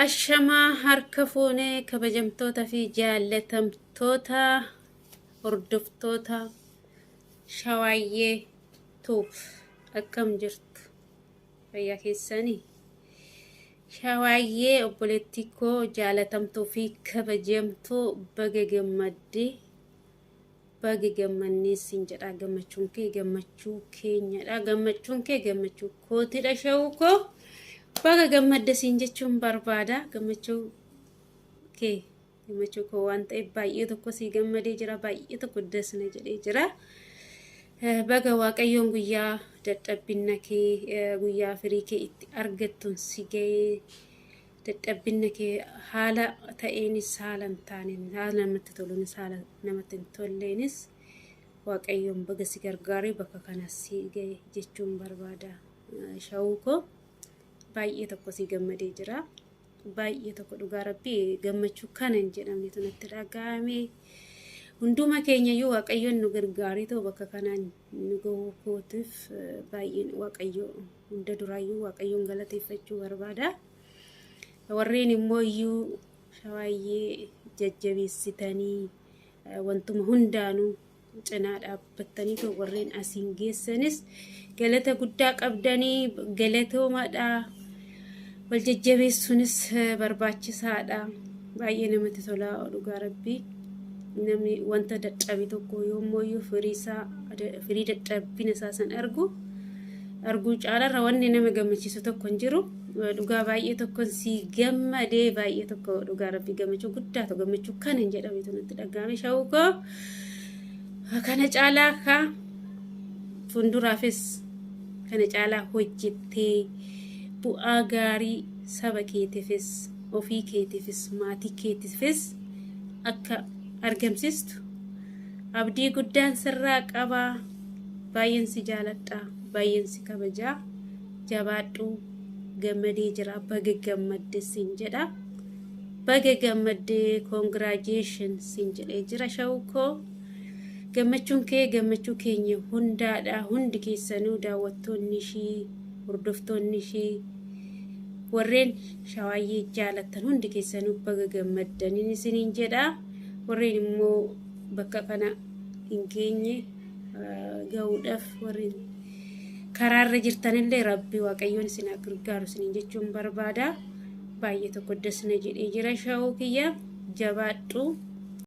Ashamaa harka fuunee kabajamtoota fi jaallatamtoota hordoftoota Shawaayyee Tube, akkam jirtu? Fayyaa keessanii? Shawaayyee obboleettii koo jaalatamtuu fi kabajamtuu, baga gammaddee, baga gammannee siin jedha. Gammachuun kee gammachuu keenyadha, gammachuun kee gammachuu kootidha. Shawuu koo, baga gammadde siin jechuun barbaada. Gammachuu kee gammachuu koo waan ta'eef baay'ee tokko sii gammadee jira, baay'ee tokko dasna jedhee jira. Baga Waaqayyoon guyyaa dadhabbinna kee guyyaa firii kee itti argattuun si ga'ee. Dadhabbinna kee haala ta'eenis, haala hin taaneen, haala namatti toluunis, haala namatti hin tolleenis, Waaqayyoon baga si gargaaree bakka kana si ga'e jechuun barbaada. Shawuu koo, baay'ee tokko si gammadee jira. Baay'ee tokko, dhugaa Rabbii, gammachuu kana hin jedhamnetu natti dhaga'ame. Hunduma keenyayyuu Waaqayyoon nu gargaaree ta'u bakka kanaan nu gahuu kootiif baay'een Waaqayyo, hunda duraayyuu Waaqayyoon galateeffachuu barbaada. Warreen immoo iyyuu Shawaayyee jajjabeessitanii, wantuma hundaanuu cinaa dhaabbattanii too warreen asiin geessanis galata guddaa qabdanii, galatoomadha. Wal jajjabeessuunis barbaachisaadha. Baay'ee namatti tola, dhugaa Rabbii. Namni wanta dadhabe tokko yommuu firii isaa, firii dadhabbina isaa san argu arguu caalarra wanni nama gammachiisu tokko hin jiru. Dhugaa baay'ee tokkon si gammadee, baay'ee tokko, dhugaa Rabbii, gammachuu guddaa gammachuu kana hin jedhametu natti dhaga'ame. Shawuu koo, kana caalaa ka fuulduraafis kana caalaa hojjettee bu'aa gaarii saba keetiifis, ofii keetiifis, maatii keetiifis akka argamsiistu abdii guddaan sirraa qabaa. Baay'een si jaaladha, baay'een si kabajaa. Jabaadhu, gammadee jira, baga gammadde siin jedha. Baga gammaddee, congratulation siin jedhee jira. Shawuu koo, gammachuun kee gammachuu keenya hundaadha. Hundi keessanuu, daawwattoonni ishii, hordoftoonni ishii, warreen Shawaayyee jaalattan hundi keessanuu baga gammaddaniin isiniin jedha. Warreen immoo bakka kana hin geenye gahuudhaaf warreen karaarra jirtanillee Rabbi Waaqayyoon isin haa gargaaru isiniin jechuun barbaada. Baay'ee tokko dasna jedhee jira. Shawuu kiyya, jabaadhu.